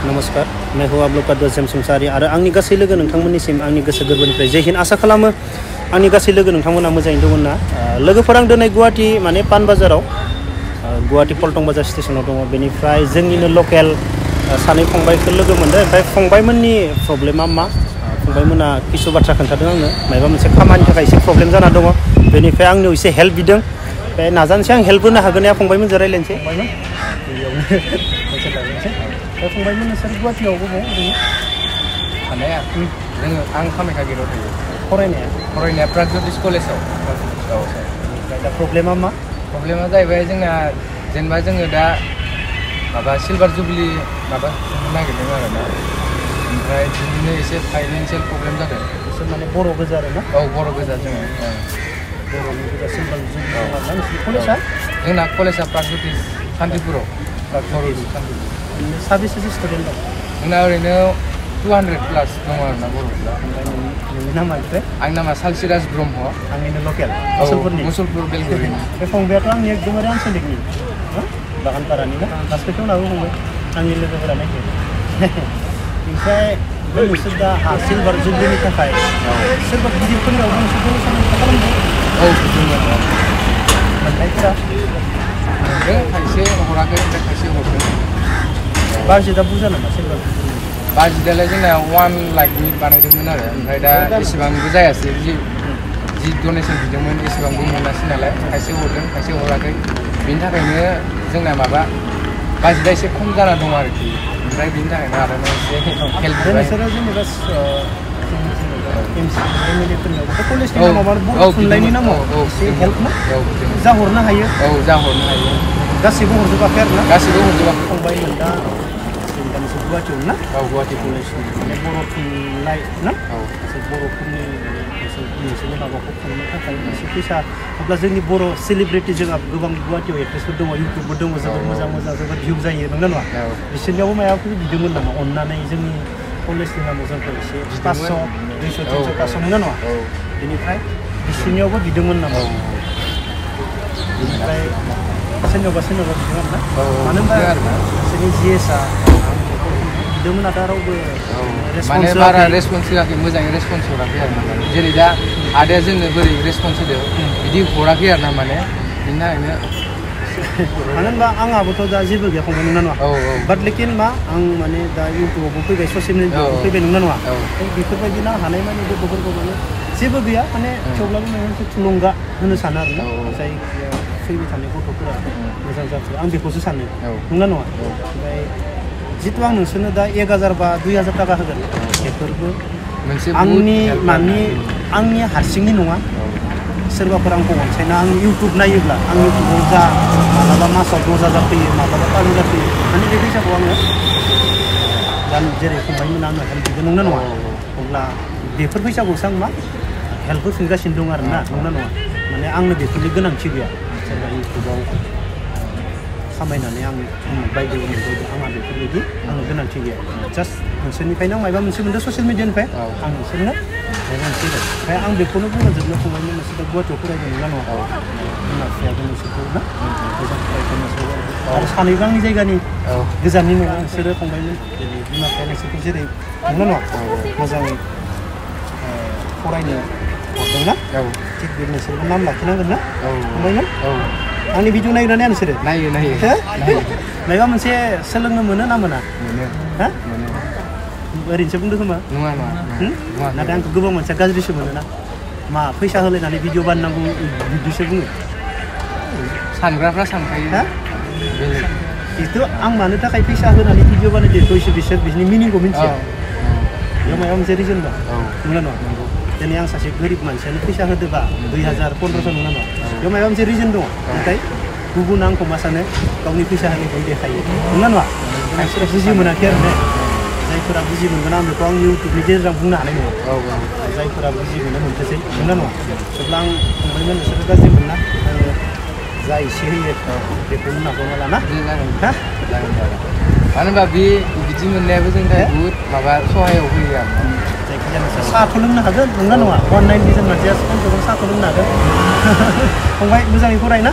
नमस्कार मैं हूँ आप लोग का दोस्त संसारी आरो आंनि गासै लोगो नोंथांमोननिसिम आंनि गोसो गोरबोनिफ्राय जय हिन्द आसा खालामो आंनि गासै लोगो नोंथांमोना मोजाङैनो दङ ना लोगोफोर आं दिनै गुवाहाटी माने पान बाजाराव गुवाहाटी पल्टन बाजार स्टेशनाव दङ बेनिफ्राय जोंनिनो लकेल सानै फंबायखौ लोगो मोनदों ओमफ्राय फंबायमोननि प्रब्लेमा मा फंबायमोना किसु बाथ्रा खोन्थादों आंनो माबा मोनसे खामानिनि थाखाय एसे प्रब्लेम जाना दङ बेनिफ्राय आंनियाव एसे हेल्प बिदों ओमफ्राय नाजानोसै आं हेल्प होनो हागोन ना फंबायमोनजों रायज्लायनोसै फंबायमोन नोंसोर गुवाहाटीयाव बबाव ओरैनो थानाया जोङो आं कामाख्या गेटआव थायो फरायनाया प्रागज्योतिष कलेजाव ओमफ्राय दा प्रब्लेमा मा प्रब्लेमा जाहैबाय जोंना जेनेबा जोङो दा माबा सिलभार जुबलि माबा नागिरदों आरो ना ओमफ्राय बिदिनो एसे फाइनान्सियेल प्रब्लेम जादों बिसोर माने बर' गोजा आरो ना औ बर' गोजा जोङो बर'नि गोजा सिलभार जुबलि आरोना नोंसोरनि कलेजआ जोंना कलेजआ प्रागज्योतिष सान्तिपुराव सान्तिपुर साबेसे स्टुडेन्ट दं जोंना ओरैनो 200 प्लास दङ आरोना बर'फ्रा ओमफ्राय नोंनि नामा ओमफ्राय आंनि नामा सालसिराज ब्रह्म आंनिनो लकेल मुसलपुर बेलगुरिनि बे फंबायाथ' आंनि एकदमबारे आनसलिकनि बागानपारानि ना हस्पिटाल नाबो फंबाय आंनि लोगोफोरा नायखो ओमफ्राय बे नोंसोर दा सिलभार जुबलिनि थाखाय सोरबा गिदिरफोरनियावबो नोंसोर डनेसन खालामदों औ बिदिनो मोननायफोरा खायसे हराखै ओमफ्राय खायसे हरदों बाजेटआ बुरजा नामा सिलभार बाजेटआलाय जोंना 1 लाखनि बानायदोंमोन आरो ओमफ्राय दा एसेबांबो जायासै जि डनेसन बिदोंमोन एसेबांबो मोनासै नालाय खायसे हरदों खायसे हराखै बेनि थाखायनो जोंना माबा बाजेटआ एसे खम जाना दं आरोखि ओमफ्राय बेनि थाखायनो आरो एसे हेल्प नोंसोरो जेनेबा एमएलएफोरनियावबो कलेजनि नामाव बर' थुनलाइनि नामाव एसे हेल्प ना जाहरनो हायो जाहरनो हायो गासैबो हरजोबाखै आरो ना गासैबो हरजोबाखै फंबायमोन दा नोंसोर गुवाहाटीयाव ना गुवाहाटी कलेजनि माने बर' थुनलाइ ना बर'फोरनि मोनसेल' माबाखौ खुंनो थाखाय एसे फैसा अब्ला जोंनि बर' सेलिब्रिटि जोंहा गोबां गुवाहाटीयाव एक्ट्रेसफोर दङ इउटुबबो दङ जोबोद मोजां मोजां जोबोद भिउ जायो नंगौना नङा बिसोरनियावबो माबाफोर बिदोंमोन नामा अननानै जोंनि कलेजनि नामाव जोंखौ एसे 500 200 300 500 नंगौना नङा बेनिफ्राय बिसोरनियावबो बिदोंमोन नामा बेनिफ्राय सोरनियावबा बिदों आरोना मानो होनबा बिसोरनि जिएसआ बिदोंमोन आदा रावबो माने बारा रेसपन्स होआखै मोजाङै रेसपन्स हराखै आरो ना जेरै दा आदाया जोंनो बोरै रेसपन्स होदों बिदि हराखै आरो ना माने बिनि थाखायनो मानो होनबा आंहाबोथ' दा जेबो गैया फंबाय नंगौना नङा बाट लेकिन मा आं माने दा इउटुबावबो फैबाय ससियेल मिडियायावबो फैबाय नंगौना नङा बेफोरबायदिनो हानाय माने गथ'फोरखौ माने जेबो गैया माने थेवब्लाबो माने मोनसे थुलुंगा होनो सानो आरो ना जाय फैबाय थानाय गथ'फोरा मोजां जाथों आं बेखौसो सानो नंगौना नङा ओमफ्राय जितु आं नोंसोरनो दा 1000 बा 2000 थाखा होगोन बेफोरबो आंनि हारसिंनि नङा सोरबाफोर आंखौ अनसायना आं इउटुब नायोब्ला आं इउटुबाव जा मालाबा मासाव 10,000 फैयो मालाबा 5,000 फैयो माने बे फैसाखौ आङो दा जेरै फंबायमोना आंनो हेल्प बिदों नंगौना नङा अब्ला बेफोर फैसाखौसो आं मा हेल्प होफिनगासिनो दं आरो ना नंगौना नङा माने आंनो बेफोरनि गोनांथि गैया सोरबा इउटुबाव खामायनानै आं बायदि आंहा बेफोरबायदि आंनो गोनांथि गैया जास्ट नोंसोरनिफ्रायनो आं माबा मोनसे मोनदों ससियेल मिडियानिफ्राय आं नोंसोरनो माबा मोनसे ओमफ्राय आं बेखौनो बुंजोबनो फंबायमोन नोंसोर दा गुवाहाटीयाव फरायदों नंगौना नङा बिमा बिफायाबो नोंसोरखौ ना मोजां फरायदों नोंसोर आरो सानैबो आंनि जायगानि गोजाननि नङा नोंसोरो फंबायमोन जेरै बिमा बिफाया नोंसोरखौ जेरै नंगौना नङा मोजाङै फरायनो हरदोंना थिग बे नोंसोरबो नाम लाखिनांगोन ना फंबायमोन आंनि भिडिअ नायग्रानाया नोंसोरो नायो माबा मोनसे सोलोंनो मोनो ना मोना हा ओरैनोसो बुंदों खोमा नङा नाथाय आंखौ गोबां मानसिया गाज्रिसो मोनो ना मा फैसा होलायनानै भिडिअ बानायनांगौ बिदिसो बुङो सानग्राफ्रा सानखायो बेथ' आं मानो थाखाय फैसा होनानै भिडिअ बानायदो बिसोर बिसोरनि मिनिंखौ मिन्थिया बेयाव माबा मोनसे रिजन दं नंगौना नङा दिनै आं सासे गोरिब मानसियानो फैसा होदोंबा 2000 1500 नङा नङा बेयाव माबा मोनसे रिजन दङ नाथाय गुबुन आंखौ मा सानो गावनि फैसा होनायखौ देखायो नङा नङा मानसिफोरा बुजि मोनाखै आरो ने जायफोरा बुजि मोनगोन आं बेखौ आं इउटुबनि गेजेरजों बुंनो हानाय नङा जायफोरा बुजि मोनो मोनथोंसै नङा नङा जेब्ला आं फंबायमोन नोंसोरो गाज्रि मोना आङो जा एसे होयो बेखौनो नाजावना लाना मानो होनबा बे बिदि मोननायाबो जोंनि थाखाय बुहुद माबा सहायाव होयो आरो जायखिजाया नोंसोर साहाथ' लोंनो हागोन नंगौना नङा 190 जोन मानसिया सानफ्रोमबो साहाथ' लोंनो हागोन फंबाय मोजाङै फराय ना